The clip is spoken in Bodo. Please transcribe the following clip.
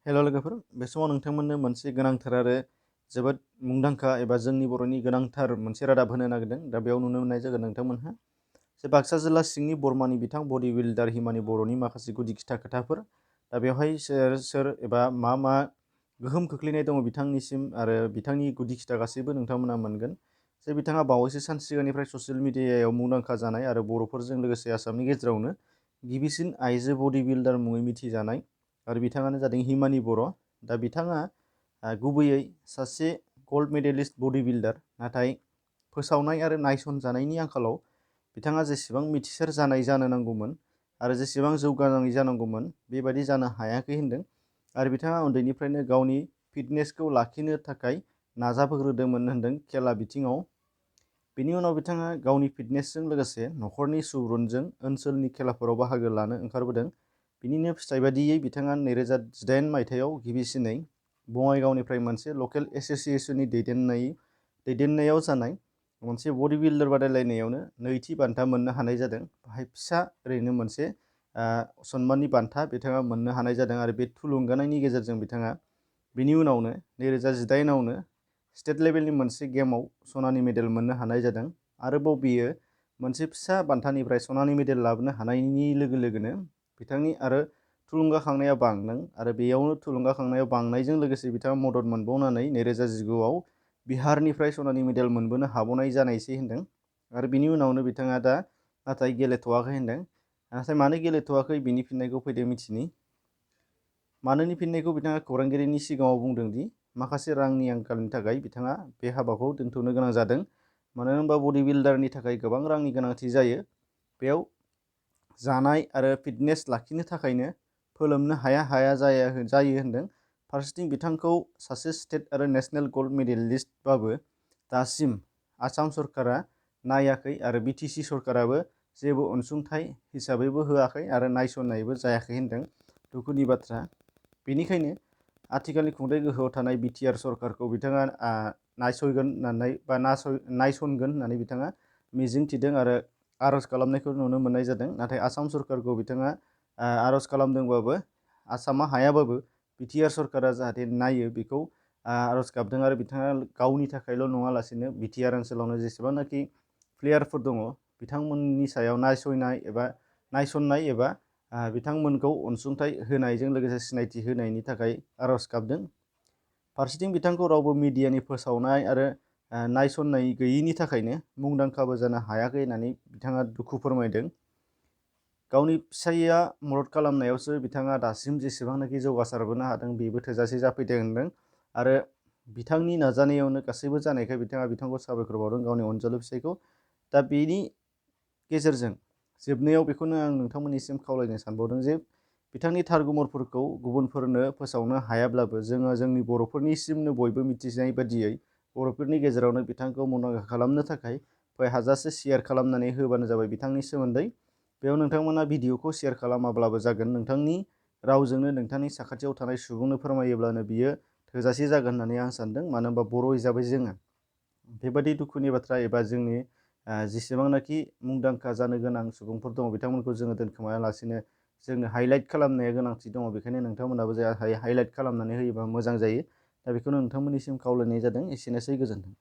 हेल' लोगोफोर, बे समाव नोंथांमोननो मोनसे गोनांथार आरो जोबोद मुंदांखा एबा जोंनि बर'नि गोनांथार मोनसे रादाब होनो नागिरदों। दा बेयाव नुनो मोननाय जागोन नोंथांमोनहा जे बाक्सा जिल्ला सिंनि बरमानि बिथां बडि बिल्डार हिमानि बर'नि माखासे गुदि खिथा खोथाफोर। दा बेवहाय सोर एबा मा गोहोम खोख्लैनाय दङ बिथांनिसिम आरो बिथांनि गुदि खिथा गासैबो नोंथांमोना मोनगोन। जे बिथाङा बावैसो सान सिगांनिफ्राय ससियेल मिडियायाव मुंदांखा जानाय आरो बर'फोरजों लोगोसे आसामनि गेजेरावनो गिबिसिन आइजो बडि बिल्डार मुङै मिथिजानाय आरो बिथाङानो जादों हिमानि बर'। दा बिथाङा गुबैयै सासे गल्ड मेडेलिस्ट बडि बिल्डार, नाथाय फोसावनाय आरो नायसनजानायनि आंखालाव बिथाङा जेसेबां मिथिसार जानाय जानो नांगौमोन आरो जेसेबां जौगानाय जानांगौमोन बेबायदि जानो हायाखै होनदों। आरो बिथाङा उन्दैनिफ्रायनो गावनि फिटनेसखौ लाखिनो थाखाय नाजाबोग्रोदोंमोन होनदों खेला बिथिङाव। बिनि उनाव बिथाङा गावनि फिटनेसजों लोगोसे न'खरनि सुबुरुनजों ओनसोलनि खेलाफोराव बाहागो लानो ओंखारबोदों। बिनिनो फिथाइ बादियै बिथाङा 2018 मायथाइयाव गिबिसिनै बङाइगावनिफ्राय मोनसे लकेल एस'सिएशननि दैदेननायाव जानाय मोनसे बडि बिल्डार बादायलायनायावनो नैथि बान्था मोननो हानाय जादों। बाहाय फिसा ओरैनो मोनसे सन्माननि बान्था बिथाङा मोननो हानाय जादों। आरो बे थुलुंगानायनि गेजेरजों बिथाङा बिनि उनावनो 2018आवनो स्टेट लेभेलनि मोनसे गेमाव सनानि मेडेल मोननो हानाय जादों। आरोबाव बियो मोनसे फिसा बान्थानिफ्राय सनानि मेडेल लाबोनो हानायनि लोगो लोगोनो बिथांनि आरो थुलुंगाखांनाया बांदों। आरो बेयावनो थुलुंगाखांनायाव बांनायजों लोगोसे बिथाङा मदद मोनबावनानै 2019आव बिहारनिफ्राय सनानि मेडेल मोनबोनो हाबावनाय जानायसै होनदों। आरो बिनि उनावनो बिथाङा दा नाथाय गेलेथ'वाखै होनदों। नाथाय मानो गेलेथ'वाखै बिनि फिननायखौ फैदो मिथिनि। मानोनि फिननायखौ बिथाङा खौरांगिरिनि सिगाङाव बुंदों दि माखासे रांनि आंखालनि थाखाय बिथाङा बे हाबाखौ दोनथ'नो गोनां जादों। मानो होनबा बडि बिल्डारनि थाखाय गोबां रांनि गोनांथि जायो। बेयाव जानाय आरो फिटनेस लाखिनो थाखायनो फोलोमनो हाया जायो होनदों। फारसेथिं बिथांखौ सासे स्टेट आरो नेशनेल गल्ड मेडेलिस्टबाबो दासिम आसाम सरकारा नायाखै आरो बिटिसि सरकाराबो जेबो अनसुंथाइ हिसाबैबो होआखै आरो नायसननायबो जायाखै होनदों। दुखुनि बाथ्रा। बेनिखायनो आथिखालनि खुंथाय गोहोआव थानाय बिटिआर सरकारखौ बिथाङा नायसनगोन होननानै बिथाङा मिजिं थिदों आरो आर'ज खालामनायखौ नुनो मोननाय जादों। नाथाय आसाम सरकारखौ बिथाङा आर'ज खालामदोंबाबो आसामा हायाबाबो बिटिआर सरकारा जाहाथे नायो बेखौ आर'ज गाबदों। आरो बिथाङा गावनि थाखायल' नङालासिनो बिटिआर ओनसोलावनो जेसेबांनाखि प्लेयारफोर दङ बिथांमोननि सायाव नायसननाय एबा बिथांमोनखौ अनसुंथाइ होनायजों लोगोसे सिनायथि होनायनि थाखाय आर'ज गाबदों। फारसेथिं बिथांखौ रावबो मिडियानि फोसावनाय आरो नायसननाय गैयिनि थाखायनो मुंदांखाबो जानो हायाखै होननानै बिथाङा दुखु फोरमायदों। गावनि फिसायआ मदद खालामनायावसो बिथाङा दासिम जेसेबांनाखि जौगासारबोनो हादों बेबो थोजासे जाफैदों होनदों। आरो बिथांनि नाजानायावनो गासैबो जानायखाय बिथांखौ साबायखर बावदों गावनि अनजालु फिसायखौ। दा बेनि गेजेरजों जोबनायाव बेखौनो आं नोंथांमोननिसिम खावलायनो सानबावदों जे बिथांनि थार गुमुरफोरखौ गुबुनफोरनो फोसावनो हायाब्लाबो जोङो जोंनि बर'फोरनिसिमनो बयबो मिथिनाय बादियै बर'फोरनि गेजेरावनो बिथांखौ मुंदांखा खालामनो थाखाय हाजासे शेयार खालामनानै होबानो जाबाय बिथांनि सोमोन्दै। बेयाव नोंथांमोना भिडिअखौ शेयार खालामाब्लाबो जागोन। नोंथांनि रावजोंनो नोंथांनि साखाथियाव थानाय सुबुंनो फोरमायोब्लानो बियो थोजासे जागोन होननानै आं सानदों। मानो होनबा बर' हिसाबै जोङो बेबादि दुखुनि बाथ्रा एबा जोंनि जेसेबांनाखि मुंदांखा जानो गोनां सुबुंफोर दङ बिथांमोनखौ जोङो दोनखोमायालासिनो जोंनो हाइलाइट खालामनाया गोनांथि दङ। बेखायनो नोंथांमोनाबो हाइलाइट खालामनानै होयोबा मोजां जायो। दा बेखौनो नोंथांमोननिसिम खावलायनाय जादों। एसेनोसै, गोजोन्थों।